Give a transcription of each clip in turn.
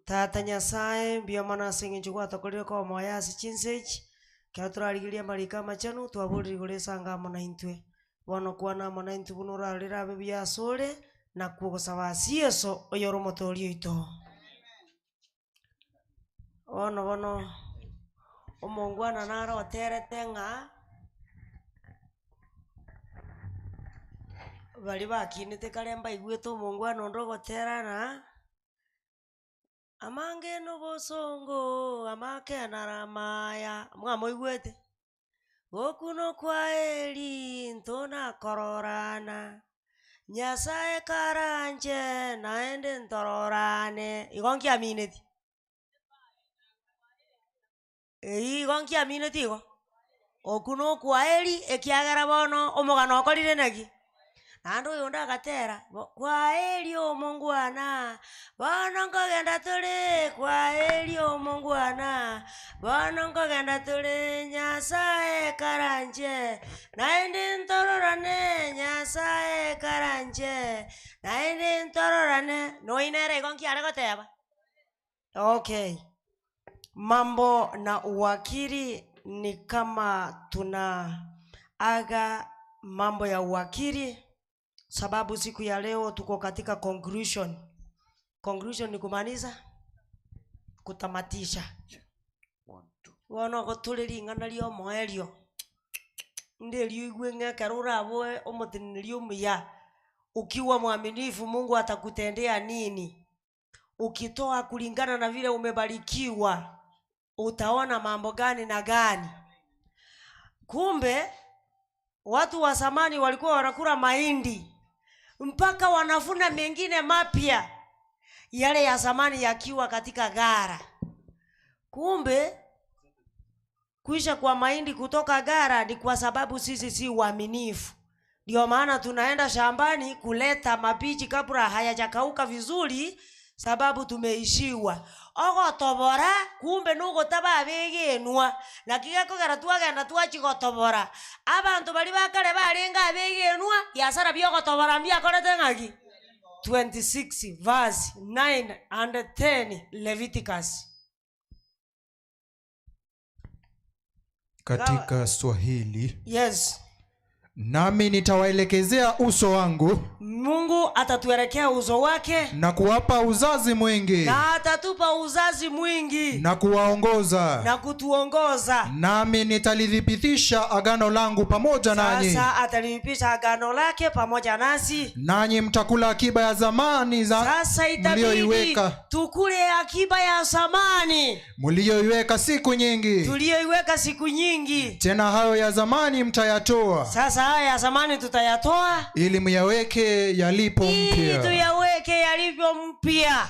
Tata Nyasae, mbuya mono ase eng'encho gwatokorire koba moyo ase chinsa echi, ekero torarigereria amariko amachenu, twaborire igoro esange amo naintwe. Bono kwana amo naintwe buna orarorere abe buya asore, nakwo ogosaba ase Yeso, oyore omotoori oito. Bono bono, omongwana naro oterete ng'a baria bakinete kare mbaigwete omongwana onde ogotera ng'a, amange na obosongo, amake naro amaya, mwamoigwete? Gokuna okwaeri ntonakororana, Nyasae karanche naende ntororane. Igo nkiamineti? Eyio igo nkiamineti igo? Okwo nokwaeri ekiagera bono omogano okorire naki? Naende oyonde agatera, bo kwaeri omongwana, bono nkogenda tore, kwaeri omongwana, bono nkogenda tore, Nyasaye karanche, naende ntororane, Nyasaye karanche, naende ntororane. Nonya nere igo nki are goteba? Okay, mambo na uwakili ni kama tuna aga mambo ya uwakili sababu siku ya leo tuko katika conclusion. Conclusion ni kumaanisha kutamatisha. Bono ogotore ring'ana ria omoerio, rinde erio oigwe ng'a ekero oraboe omoteneneri omuya, ukiwa mwaminifu Mungu atakutendea nini? Ukitoa kulingana na vile umebarikiwa utaona mambo gani na gani. Kumbe watu wa zamani walikuwa wanakula mahindi mpaka wanavuna mengine mapya yale ya zamani yakiwa katika gara. Kumbe kuisha kwa mahindi kutoka gara ni kwa sababu sisi si waaminifu. Ndio maana tunaenda shambani kuleta mabichi kabla hayajakauka vizuri sababu tumeishiwa. Ogotobora kumbe nogotaba abegenwa, naki gekogera twagenda twachia gotobora. Abanto baria ba kare barenge abegenwa, biasara bia ogotobora mbiakorete ng'aki? 26 verse 9 and 10 Leviticus. Katika Swahili, Yes. nami nitawaelekezea uso wangu Mungu atatuelekea uso wake na kuwapa uzazi mwingi na atatupa uzazi mwingi na kuwaongoza, na kutuongoza. nami nitalithibitisha agano langu pamoja nanyi, Sasa atalipitisha agano lake pamoja nasi. nanyi mtakula akiba ya zamani za Sasa itabidi mlioiweka tukule akiba ya zamani mliyoiweka siku nyingi, tuliyoiweka siku nyingi. tena hayo ya zamani mtayatoa, Sasa haya ya zamani tutayatoa ili myaweke yalipo ili mpya. tuyaweke yalivyo mpya.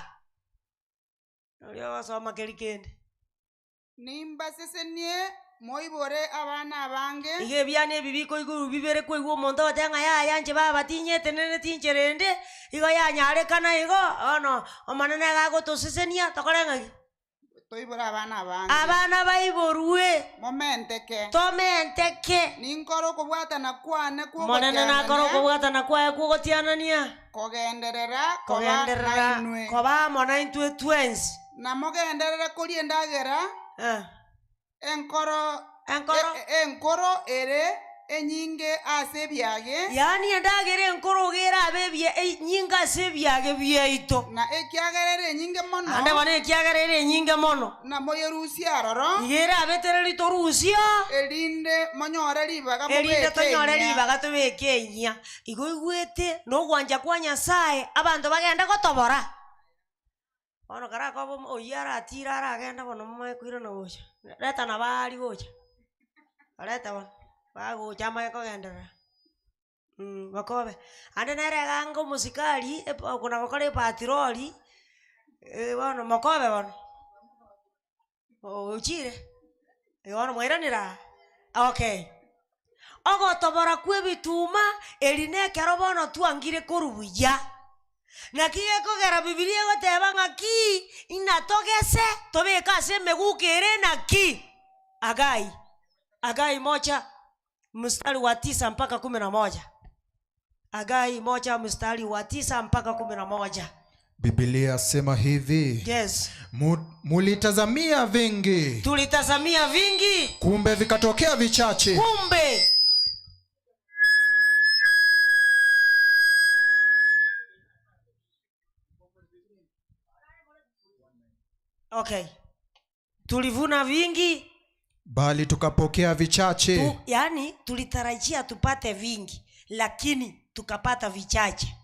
Uliowasoma kelikende Nimbasesenie moibore abana abange. Iga ebiana ebi bikoigurwa bibere koigwa omonto ogoteba ng'a yaya inche baba tinyeteneneti inche rende, igo yanyarekana igo, bono Omonene iga agotosesenia tokore ng'aki? Toibore abana abange. Abana baiborwe. Momenteke. Tomenteke. Ninkore okobwatana kwane Omonene nakore kw'ogotianania. okobwatana kwaye kw'ogotianania. Kogenderera koba Kogenderera nainwe. koba amo naintwe twensi. Na mogenderere koria endagera Eh. enkoro, Enkoro. e- e- enkoro ere enyinge ase ebiage. Yaani endagera enkoro iga erabe ebia enyinge ase ebiage biaito. Na ekiagera ere enyinge mono. Naende bono ekiagera ere enyinge mono. Namoyerusie aroro. Iga erabe tereri torusie oo. Erinde monyore ribaga mobeke Erinde tonyore enyia. ribaga tobeke enyia. Igo oigwete nogwancha kwa Nyasaye abanto bagende gotobora. Bono karakoba omo oyio aratire aragende bono momanye koirana gocha, reta nabo aria gocha, barete bono, bagocha amanye kogenderera bakobe. Ande nere iga anga omosikari epa okona gokora epatroli, bono mokobe bono, ochire, bono mwairanire aa, okay. Ogotobora kw'ebituma, eri nekero bono twangire korwa buya. Naki gekogera Bibilia egoteba ng'aki, inatogese tobeke ase emeguko ere naki? Hagai, Hagai moja mstari wa tisa mpaka kumi na moja. Hagai moja mstari wa tisa mpaka kumi na moja. Biblia yasema hivi Yes. Mu- Mulitazamia vingi, Tulitazamia vingi, kumbe vikatokea vichache. kumbe okay, tulivuna vingi Bali tukapokea vichache. tu, yani tulitarajia tupate vingi lakini tukapata vichache.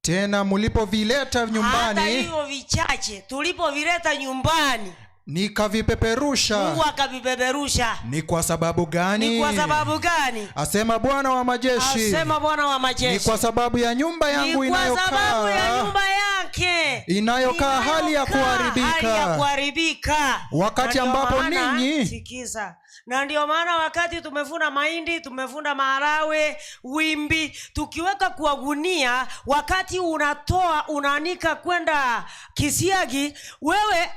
Tena mulipovileta Hata nyumbani, hivyo vichache tulipovileta nyumbani, nikavipeperusha. Mungu akavipeperusha. Ni kwa sababu gani? Ni kwa sababu gani? Asema Bwana wa majeshi. Asema Bwana wa Ni majeshi, kwa sababu ya nyumba yangu ni kwa sababu ya inayokaa nyumba yake inayokaa hali ya inayokaa hali ya kuharibika. kuharibika. Wakati Na ndio ambapo maana- ninyi- sikiza, na ndio maana wakati tumevuna mahindi, tumevuna maharagwe, wimbi, tukiweka kwa gunia, wakati unatoa unaanika kwenda kisiagi, wewe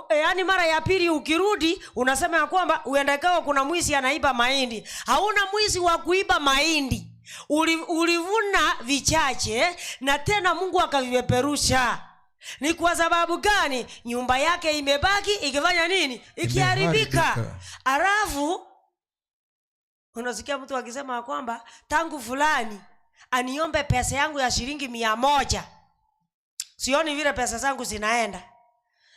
yaani mara ya pili ukirudi unasema ya kwamba uenda ikawa kuna mwizi anaiba mahindi. Hauna mwizi wa kuiba mahindi. Uli, ulivuna vichache na tena Mungu akavipeperusha. Ni kwa sababu gani? Nyumba yake imebaki ikifanya nini? Ikiharibika. Imeharibika. Alafu unasikia mtu akisema ya kwamba tangu fulani aniombe pesa yangu ya shilingi 100, sioni vile pesa zangu zinaenda.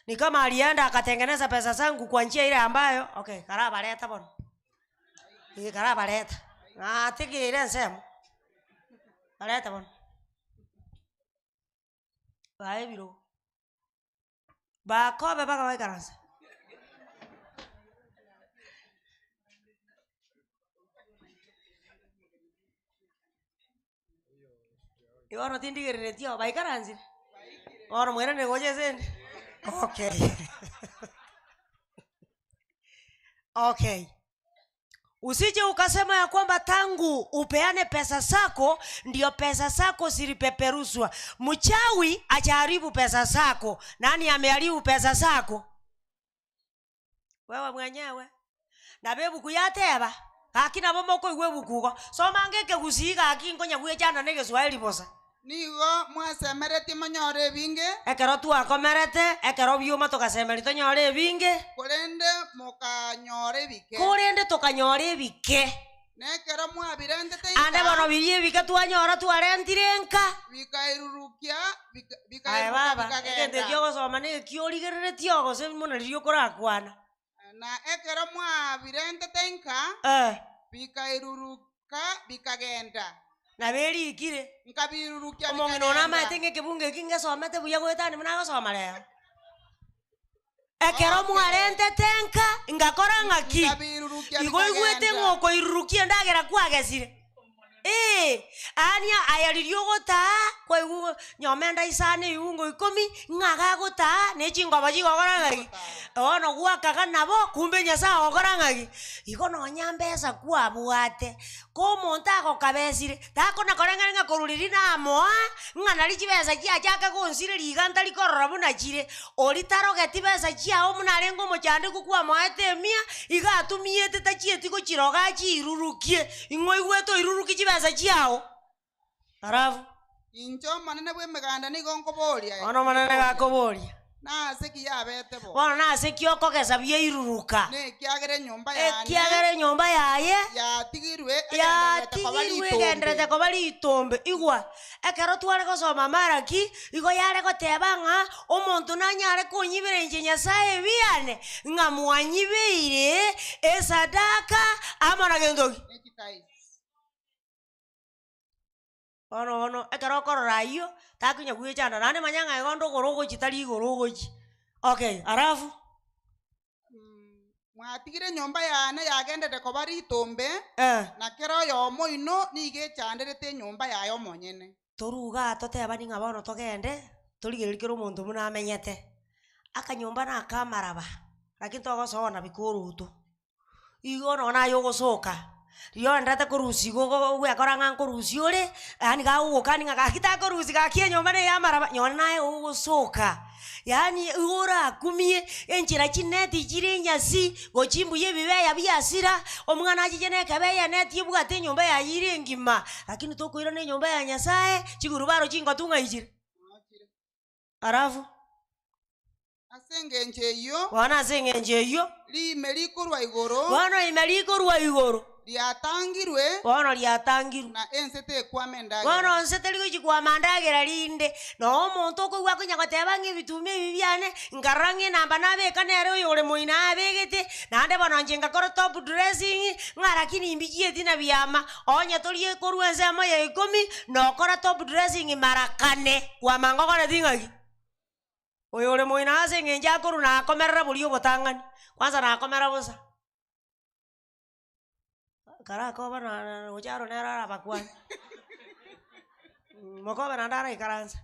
Ni kama alienda akatengeneza pesa zangu kwa njia ile ambayo okay, karaba leta bono Ii, karaba leta atigire nsemo bareta bono bae birogo bakobe baka baikaransa ibono tindigereretio baikaransire bono mwene nigocha esende okay okay usije ukasema ya kwamba tangu upeane pesa zako ndio pesa zako zilipeperuswa mchawi achaharibu pesa zako nani ameharibu pesa zako wewe mwenyewe na bebuku yateba gaki nabo mokoigwa ebuku igo soma ngekegusii gaki nkonya gwechana na egeswahili bosa Nigo mwasemeretie monyore ebinge ekero twakomerete ekero biuma tokasemeri tonyore ebinge korende mokanyora ebike korende tokanyora ebike nekero mwabirentete ande bono biria ebike twanyora twarentire nka bikairurukia aye bikairuruka baba egento bikagenda ekio ogosoma na ekio origereretie ogose mono riria okorakwana na ekero mwabirentete nka eh, bikairuruka bikagenda nabo erikire nkabirurukia omong'ina one amaete bikagenda ng'a ekebungo eki ngesomete buya goetani buna agosoma rero ekero mwarentete nka ngakora ng'aki nkabirurukia igo oigwete bikagenda ng'okoirurukia endagera kwagesire Ee, ania aya riria ogotaa kwaigwa nyoma enda isano ebibungo ikomi ng'a gagotaa na echingobo chigokora ng'aki bono gwakaga nabo kumbe nyasaye ogokora ng'aki igo nonya mbesa kwabwate ko omonto agokabesire takona koreng'ana ng'a korwa riria namoa ng'a nari chibesa chiachaka gonsire riga ntari korora buna chire ori tarogeti besa chiago buna arenge omochandiko kwamoete emia iga atumiete tachieti gochiroga achiirurukie ing'o oigwete oiruruki chibesa chiago alafu inche omonene bwa emeganda nigo nkoboria bono omonene gakoboria nase ki yabete bo bono nase ki okogesa biairuruka nekiagera enyomba yane ekiagera enyomba yaye yatigirwe egendererete koba yatigirwe ritombe. egenderete koba ritombe igwa ekero tware gosoma maraki igo yare goteba ng'a omonto nanyare konyibera inche nyasaye ebiane ng'a mwanyibeire esadaka amo na gento ki Nechitaisi. Bono bono ekero okorora aywo takonya gwechanda naende manya ng'a igo ndogoro ogochi tari igoro ogochi okay alafu Mwatigire enyomba yane yagendete koba ritombe eh. na kero oyomo oino nigo echanderete enyomba yaye omonyene toruga totebani ng'a bono togende torigereria kera omonto buna amenyete akanyomba na akamaraba lakini togosoa bikoroto igo nonye naye ogosoka riria oenderete korusia igo ogo gwekora ng'a nkorusia ore yaani gagogokani ng'a gaki takorusia gaki enyomba na eya amaraba nonye naye ogosoka yaani igo orakumie enchera chineti chire enyasi gochimbuya ebibeya biasira omwana achiche na ekebeya eneti ebwate enyomba yaye ere engima lakini tokoirana enyomba ya nyasaye chigurubaro chingotu ng'ai chire alafu. Ase engencho eyio. Bono ase engencho eyio. Riime rikorwa igoro. Bono riime rikorwa igoro. Riatangirwe. Bono riatangirwe. Na ense tekwama endagera. Bono ense teri gochia kwama endagera rinde. Noo omonto okoigwa akonya goteba ng'a ebituma ebi biane, nkarora ng'a enamba nabeka nere oyore moino abegete, naende bono inche ngakora top dressing, ng'a lakini mbichieti na biama, onye torie korwa ensemo ya ikomi, nokora top dressing mara kane, kwama ngokoreti ng'aki? Oyore moino ase eng'encho akorwa nakomerera boria obotang'ani, kwanza nakomera bosa. Karakoba na- na ocharo nere arabakwane, mokobe naende araikaransa,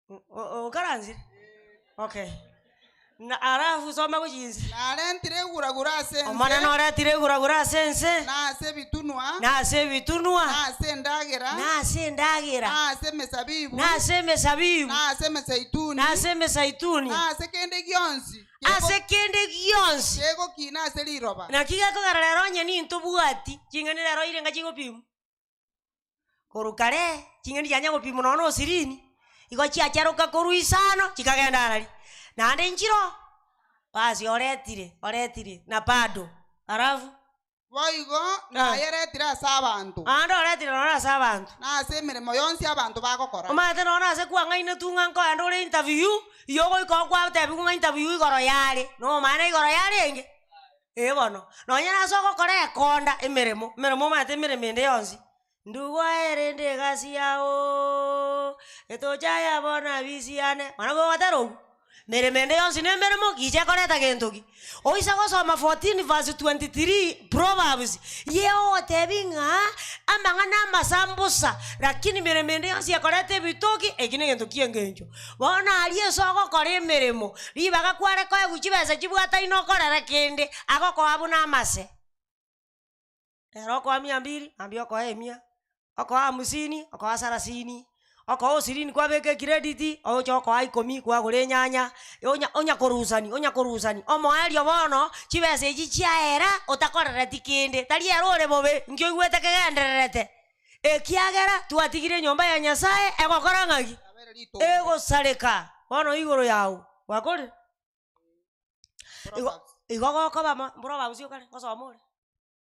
o- okaransire? Okay, na alafu soma gochia inse. Narentire eguragura ase ense. Omonene oretire eguragura ase ense. Na ase ebitunwa. Na ase ebitunwa. Na ase endagera. Na ase endagera. Na ase emesabibu. Na ase emesabibu. Na ase emezeituni. Na ase emesaituni. Na ase kende gionsi. Ase kende gionsi. Kegokina ase riroba. Naki gekogera rero onye nintobwati ching'eni rero ire ng'a chigopimwa. Korwa kare, ching'eni chianya gopimwa nonya na osirini, igo chiacharoka korwa isano chikagenda araria. Naende nchiroo, basi oretire, oretire na bado, alafu. Boigo nayeretire ase abanto. Naende oretire nonya ase abanto. Na ase emeremo yonsi abanto bagokora. Omanyete nonya ase kwang'ainetwe ng'a nkoenda ore interview, igo ogoika okwatebigwa ng'a interview igoro yare, nomanyete igoro yarenge? Ee bono, nonya nase ogokora ekonda emeremo, emeremo omanyete emeremo ende yonsi, ndugu aye rende egasi yaoooo, etocha ya bono abisi yane, bono gogotera obwo, meremo ende yonsi na emeremo, gicha ekoreta gento ki? Oise gosoma 14 verse 23 Proverbs, ye ogotebi ng'a amang'ana amasambosa, lakini meremo ende yonsi ekoreta ebitoki, eki na egento kia engencho. Bono aria ase ogokora emeremo, ribaga kware koegwa chibesa chibwataine okorere kende, agokoa buna amase. Ere okoa mia mbiri, mambia okoa emia, okoa hamsini, okoa sarasini, okoa osirini kwabeka ecredit, ogocha okoa ikomi kwagora enyanya, onya onya korusani onya korusani, omoerio bono, chibesa echi chiaera otakorereti kende, tari ere ore bobe, nki oigwete kegendererete. Ekiagera twatigire enyomba ya Nyasae egokora ng'aki? Egosareka. Bono igoro yao gwakorire? Igo igo gokoba mo Proverbs okare ngosoma ore.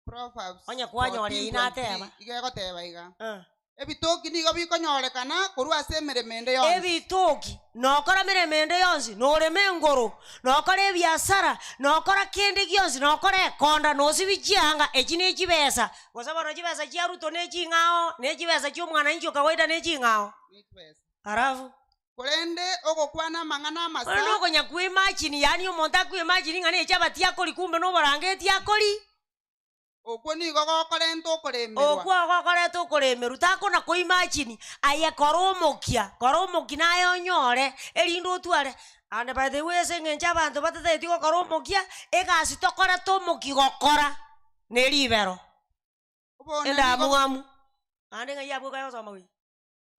Proverbs Onye kwanyora eyio nateba. 14:23 iga egoteba iga, Eh. Ebitoki nigo bikonyorekana korwa ase emeremo ende yonsi. Ebitoki, nokora meremo ende yonsi, norema engoro, nokora ebiasara, nokora kende gionsi, nokora ekonda, nosibia chianga, echi ne chibesa, gose bono chibesa chia Ruto ne ching'ao, ne chibesa chia omwananchi o kawaida ne ching'ao. Ne chibesa. Alafu. Korende ogokwana amang'ana amasa. Bono nokonya kwimagine, yaani omonto akwimagine ng'a ne echabati akori kumbe noborangeti akori. Okwo nigo gokorenta okoremerwa. Okwo gokoreta okoremerwa, takona koimagine, aye kora omokia, kora omokia naye onyore, erinde otware. And by the way ase eng'encho abanto batatageti gokora omokia, egasi tokorete omokia gokora, ne ribero, Obonda nigo endamwamu. Naende ng'ai abwo okare gosoma buya?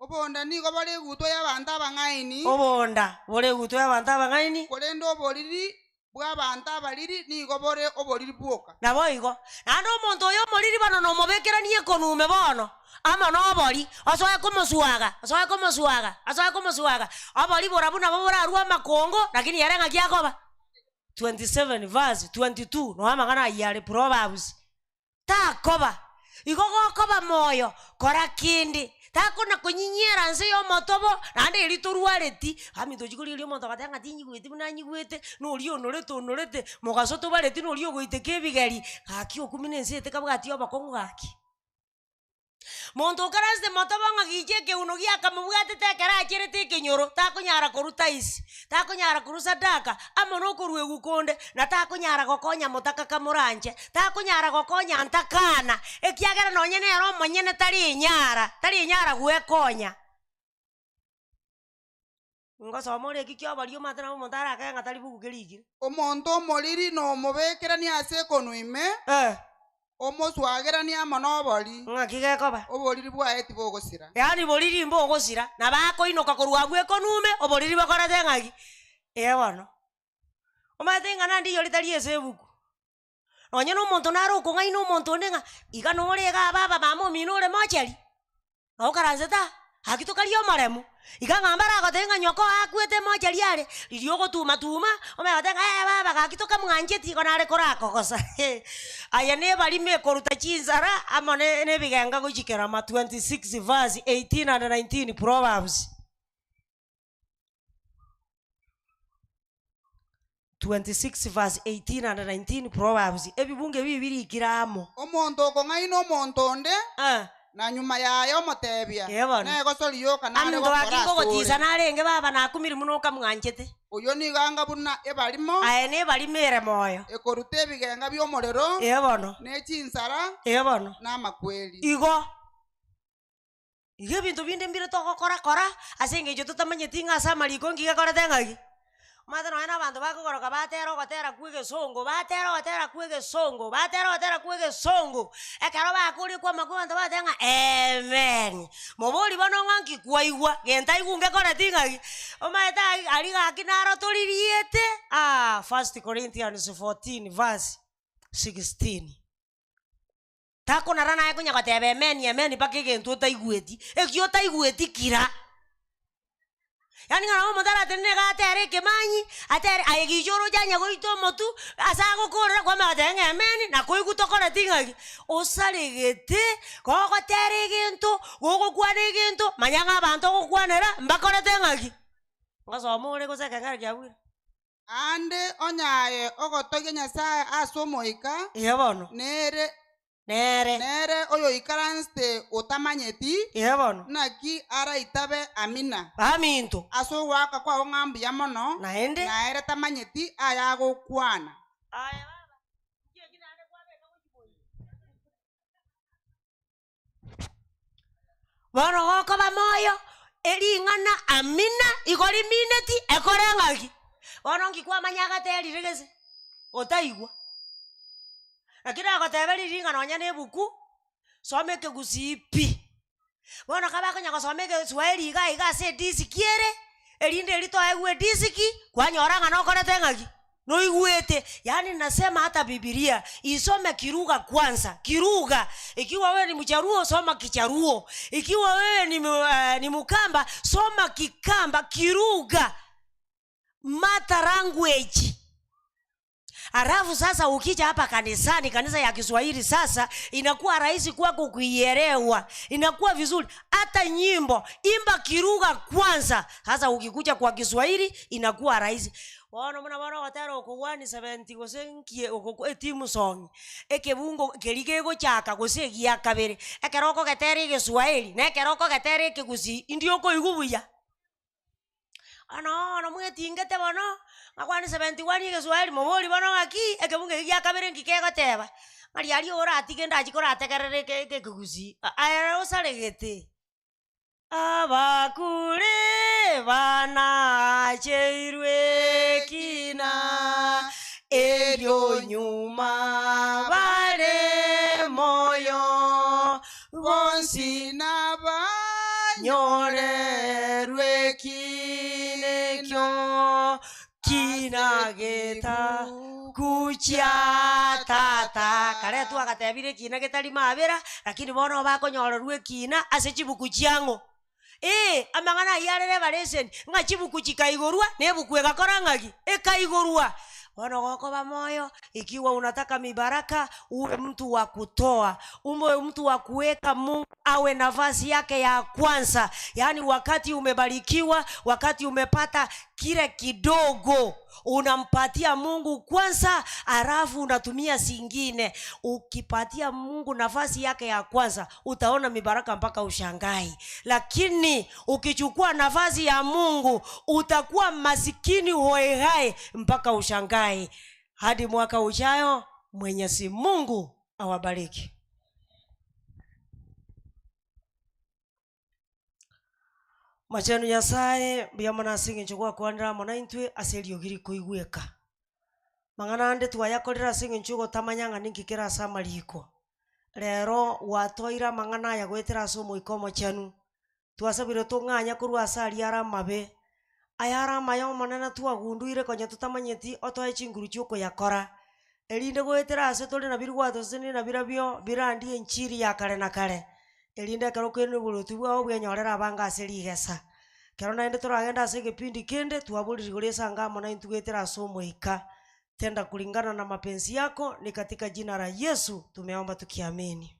Obonda nigo bore egutwa y'abanto abang'aini. Obonda bore egutwa y'abanto abang'aini. Korende oboriri bw'abanto abariri nigo bore oboriri bwoka. Naboigo, naende omonto oyo omoriri bono nomobekeranie ekonume bono, amo nobori, osoe komoswaga, osoe komoswaga, osoe komoswaga, obori borabwo nabo borarue amakongo, lakini ere ng'aki akoba? 27 verse 22 noe amang'ana ayio are Proverbs. Takoba. Igo gokoba moyo, kora kende. Takona konyinyera nse y'omotobo, naende erio torwareti, aminto ochia korigereria omonto agateba ng'a tinyigweti buna nyigwete, na oria onorete onorete, mogaso tobareti na oria ogoiteka ebigeri, gaki okumia na ense etekabwati obokong'u gaki. Monto okaransete motobo ng'a gicha ekeuno giakamobwatete ekero acherete ekenyoro, takonyara korwa taisi, takonyara korwa sadaka, amo na okoruegwa konde, na takonyara gokonya motaka kamoranche, takonyara gokonya ntakana, ekiagera nonye nere omonyene tari enyara, tari enyara gwekonya. Ngosoma ore eki kioboria omanyete nabo omonto arakage ng'a tari buku kerikire. Omonto omoriri nomobekeranie ase ekonwa ime, Eh. omoswageranie amo nobori. Ng'aki gekoba? Oboriri bwaye tibogosira. Yaani boriri mbogosira, nabo akoinoka korwa abwo ekonwa ime, oboriri bokorete ng'aki? Ee bono. Omanyete ing'ana ndiyo ritari ase ebuku. Nonye na omonto nare okong'aina omonto onde ng'a iga nore igaa baba mama omino ore mochari, nabo okaransete aa. Gaki tokaria omoremu, iga ng'a mbaragotebie ng'a nyoko oo akwete emochari are, riria ogotuma tuma, omanye goteba ng'a eh baba gaki tokamwancheti igo nare korakogosa Aye na ebarimo ekoruta chinsara amo ne na ebigenga gochia kerama 26 verse 18 and 19 Proverbs. 26 verse 18 and 19 Proverbs, ebibungo ebi birikire amo. Omonto okong'aina omonto onde, Ah. na nyuma yaye omotebia, Ee bono. Negoso rioka nare Aminto gokora gaki nkogotisa asore. narenge baba nakumire buna okamwanchete. Oyio nigo anga buna ebarimo Aye nebarimo ere moyo. ekoruta ebigenga bi'omorero, Ee bono. ne chinsara, Ee bono. na amakweri. Igo. Igo ebinto binde mbire togokora kora, ase eng'encho totamanyeti ng'a ase amariko nki gekorete ng'aki. Omanyete nonye na abanto bakogoroka batera ogotera kwa egesongo, batera ogotera kwa egesongo, batera ogotera kwa egesongo, ekero bakorire kwama kwa abanto bagoteba ng'a amen, mobori bono ng'a nki kwaigwa, gento aigwe ngekoreti ng'aki, omanyete aria aria gaki naro toririete aah First Corinthians 14 verse 16. Takonara naye konya goteba amen amen mpaka egento otaigweti, ekio otaigweti kira. Yaani ng'a nabo omonto aratenene iga atere ekemanyi, atere aye gicha oroche anya goita omotu, ase agokorera kwamanya goteba ng'a amen, na koigwa tokoreti ng'aki, osaregete, gogotera egento, gogokwana egento, manya ng'a abanto ogokwanera mbakorete ng'aki, ngosoma ore gose ekeng'ero kiabuire. Aande onye aye ogotogia Nyasae ase Omoika, Ee bono. nere, Nere. nere oyoikaransete otamanyeti, Ee bono. naki araitabe Amina Baminto. ase ogoaka kwao ng'a mbuya mono, Naende. na ere tamanyeti ayagokwana. Aye baba, inki eki naende kwabeka gochia moino? Bono gokoba moyo, ering'ana amina igo rimineti ekore ng'aki? Bono nki kwamanya agaterire gese? Otaigwa. Lakini nagotebia riria ng'a nonya na ebuku, soma ekegusii pi. Bono kabakonya gosoma egeswahili iga iga ase edisiki ere, erinde erio toegwe edisiki, kwanyora ng'a nokorete ng'aki? Noigwete, yaani nasema hata bibilia, isome kilugha kwanza, kilugha, ikiwa wewe ni mjaluo soma kijaluo, ikiwa wewe ni ni mkamba soma kikamba, kilugha, mother language. Alafu sasa ukija hapa kanisani, kanisa ya Kiswahili sasa inakuwa rahisi kwako kuielewa, inakuwa vizuri. Hata nyimbo imba kilugha kwanza, sasa ukikuja kwa Kiswahili inakuwa rahisi. Bono buna bono ogotera oko 170 gose nki oko etimu song, ekebungo keria kegochaka gose egia kabere, ekero okogetera egeswahili na ekero okogetera ekegusii, indio okoigwa buya. Bono bono mwetingete bono, ng'a 171 egeswahili mobori bono ng'aki, ekebungo eki gia kabere nki kegoteba, ng'a riaria oratige ndachi korategerera eke eke ekegusii, aye osaregete. Abakure banacheirwe ekina, erio nyuma bare moyo, bonsi nabanyorerwe ekina ekio kina getakuchia tata. Kare twagatebire ekina getari mabera, lakini bono bakonyorerwa ekina ase chibuku chiang'o. Ee, amang'ana ayio are revelation, ng'a chibuku chikaigorwa, na ebuku egakora ng'aki? Ekaigorwa. Bono gokoba moyo, ikiwa unataka mibaraka, uwe mtu wa kutoa, uwe mtu wa kuweka Mungu awe nafasi yake ya kwanza, yaani wakati umebarikiwa, wakati umepata kile kidogo unampatia Mungu kwanza, halafu unatumia zingine. Ukipatia Mungu nafasi yake ya kwanza, utaona mibaraka mpaka ushangai. Lakini ukichukua nafasi ya Mungu, utakuwa masikini hoehae mpaka ushangai. Hadi mwaka ujayo, Mwenyezi Mungu awabariki. Mochenu Nyasae, mbuya mono ase eng'encho gwakwanire amo naintwe ase eriogi rikoigweka. Mang'ana ande twayakorire ase eng'encho yogotamanya ng'a ninki kere ase amariko. Rero gwatoire amang'ana aya goetera ase Omoika Omochenu, twasabire tong'anya korwa ase aria are amabe, ayare amaya Omonene twagunduire konya totamanyeti otoe chinguru chiokoyakora, erinde goetera ase tore nabiria gwatosesenire nabirobio birandie enchiri ya kare na kare. Erinde ekero okoirana oboruoti bwao bwenyorere abange ase rigesa. Ekero naende toragende ase egepindi kende, twaborire igoro esango amo naintwe goetera ase Omoika. Tenda kulingana na mapenzi yako, ni katika jina la Yesu tumeomba tukiamini.